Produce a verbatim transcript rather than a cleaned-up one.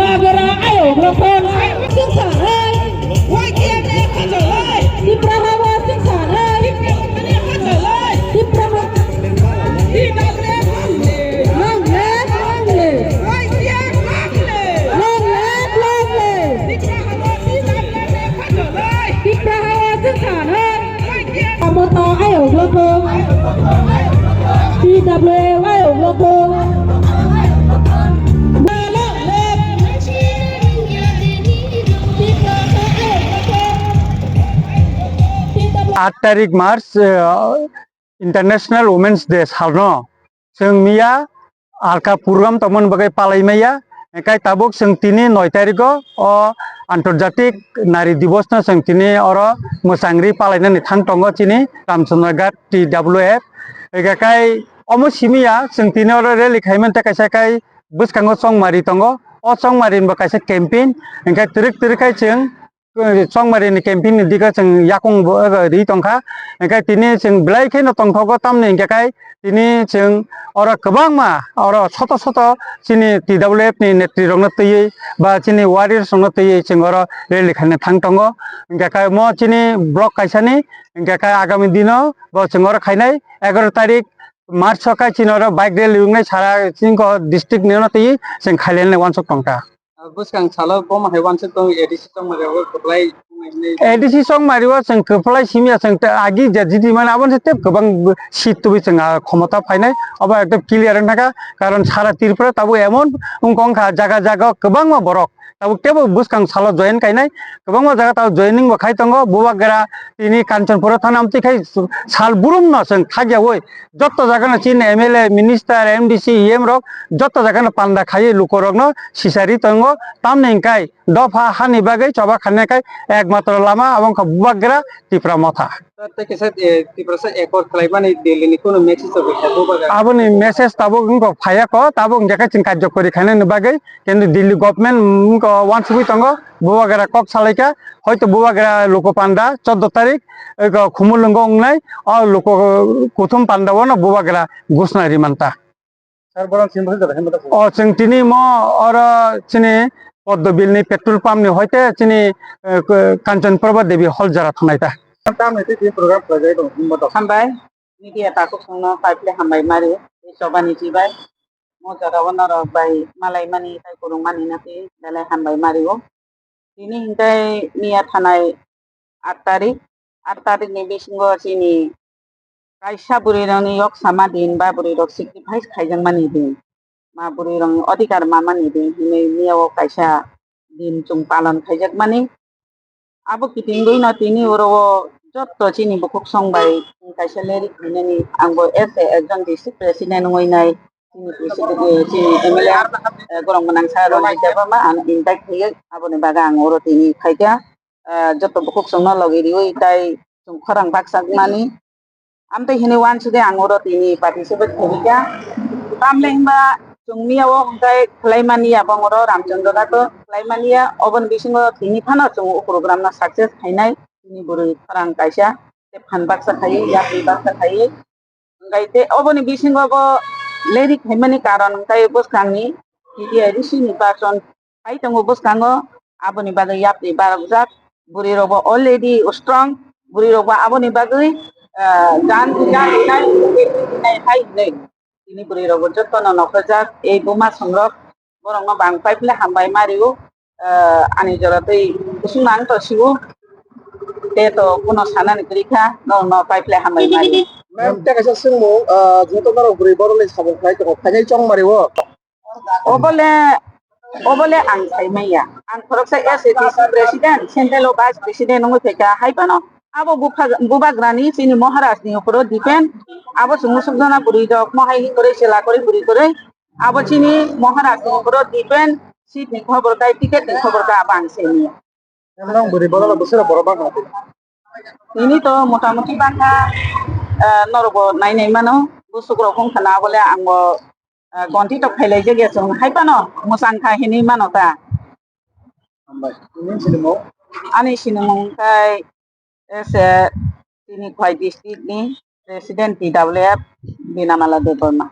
Abora ayok rokon. Singsa hai. Tipra hawa singsa hai. Tipra ha-, Long live, long live. Long live, long live. Tipra hawa singsa hai. Amo ta ayok lokong. T W F ayok lokong. Aat tarik March, eh, International Women's Day salno chwng miya alka program tongmani bagwi palai maya. Hingkhe tabuk chwng tini noi tarigo o Antarjatik Nari Divosno chwng tini oro mwchangri palainani thang tongo chini Ramchandra Ghat T W F. Hingkhe kai omo simiya chwng tini oro rally khaimani tei kaisa kai bwskango chongmari tongo. O chongmarini bo kaisa campaign, hingkhe twrwk twrwk khai chwng chongmari ni campaign ni digo chwng yakung bo, eh, ri tongkha. Hingkhe tini chwng belai kheno tongthogo, tamni hingkhe kai tini chwng oro kwbangma oro soto soto chini T W F ni netri rokno twiwi ba chini warriors rokno twiwi chwng oro rally khaina thang tongo. Hingkhe kai mo chini block kaisani, hingkhe kai agami dino bo chwng oro khainai egaroh tarik March o kai chini oro bike rally wngnai sara chini district ni no twiwi chwng khailainani uansuk tongkha. Ah, bwskang salo bomo hai uansuk tongo, A D C chongmari o kwplai wngnai hinwi. A D C chongmari o chwng kwplai simiya chwng ta-, agi je jiti mani aboni se tep kwbang seat tubui chwng, ah, khomota phainai. Obo ekdom clear wngkha, karon sara Tripura tabuk emon wngkha jaga jaga kwbangma borok tabuk tebo bwskang salo join kainai, kwbangma jaga tabuk joining bo khai tongo. Bubagra tini Kanchanpura thana amtwi khai sal burum no chwng thakyaui jotto jagano chini M L A, minister, M D C, E M rok jotto jagano panda khaiwi lukorokno sisari tongo. Tamni hwnkhe dopha hani bagwi choba khainai khai ekmatro lama abo wngkha Bubagra Tipra Motha. Sir, tei kisa, eh, Tiprasa accord khlaimani Delhi ni kunu message rok kha Bubagra? Aboni message tabuk wngkha phaiya kho, tabuk hwnkhe chwng karjokori khainani bagwi, kintu Delhi government wngkha uansugwi tongo, Bubagra kok salaikha, hoito Bubagra luku panda chordo tarik, eko Khumulwngo wngnai, o luku kuthum panda o no Bubagra gusna rimanta. Sir, borok chini bwswk jora hinwi motha kho? O, chwng tini mo oro chini Poddo Bill ni petrol pump ni hoite chini, eh, Kanchanpurba Devi hall jora thangnai ta. Tamni twi twi program khlaijak tong hinwi motha kho? Hambai, media takhuk songno kaiple hambai mari, tei chobani chibai. Mo jora o norok bai malai mani tai kwrwng mani na twi belai hambai mari o. Tini hingkai miya thanai aat tarik, aat tarik ni bisingo chini kaisa bwrwi rokni yok sama din ba bwrwi rok sacrifice khaijakmani din, ma bwrwi rokni odhikar mamani din hinwi miya o kaisa din chwng palon khaijakmani. Abo kitingwi no tini oro o jotto chini bukhuk song bai kaisa lerik hinani ang bo as a ekjon district president wngwi nai. Chini president, eh, chini M L A, eh, gorok gwnang sa Ronjit Debbarma ang invite khaio, aboni bagwi ang oro tini phaikha. Eh, joto bukhuk chwngno logi riwi tai chwng khorang baksa mani. Amtwi hinwi uansugwi ang oro tini participate khaikha. Tamle hinba chwng miya o hwnkhe khlai mani ya bong oro Ramchandra Ghat o khlai mani ya, oboni bisingo tini phano chwng o program no success khainai chini bwrwi khorang kaisa tei phan baksa khaiwi yapri baksa khaiwi. Hwnkhe tei oboni bisingo bo lerik phaimani karon hwnkhe bwskangni T T I D C ni person phai tongo bwskango, aboni bagwi yapri barokjak. Bwrwi rokbo already strong, bwrwi rokbo aboni bagwi, ah, jan jan hinai hinai hai hinwi tini bwrwi rokbo jotono nokhorjak. Ei buma songrok borokno bang paiple hambai mario. Ah, ani jora tei kusung ang to siwo. Te to kuno sanani kwrwi kha, norokno paiple hambai mari. Ma'am, tei kaisa swngmung, ah, jehetu norok bwrwi borokni samung khlai tongo, phainai chong mario. Obole, obole ang sai maya. Ang khoroksa S A D C president, central o vice president wngwi phaikha, hai phano abo bupha-, bubagrani chini Maharaj ni uphuru depend. Abo chwng musuk jona bwrwi rok, mohai hi kwrwi, chwla kwrwi, bwrwi kwrwi. Abo chini Maharaj ni uphuru depend, seat ni khobor kai, ticket ni khobor kai, abo ang sini. Emang bwrwi borok rok bwswk borok bangma twi? Tini to motamuti bangkha, eh, norokbo nai nai mano, bwswk rok wngkha na, abole ang bo, eh, gonti tok khailai jak ya chwng hai phano mwchang kha hinwi mano ta. Hambai. Nini sinimung? Ani sinimung khai S A tini Khwai district ni president T W F Binamala Debbarma.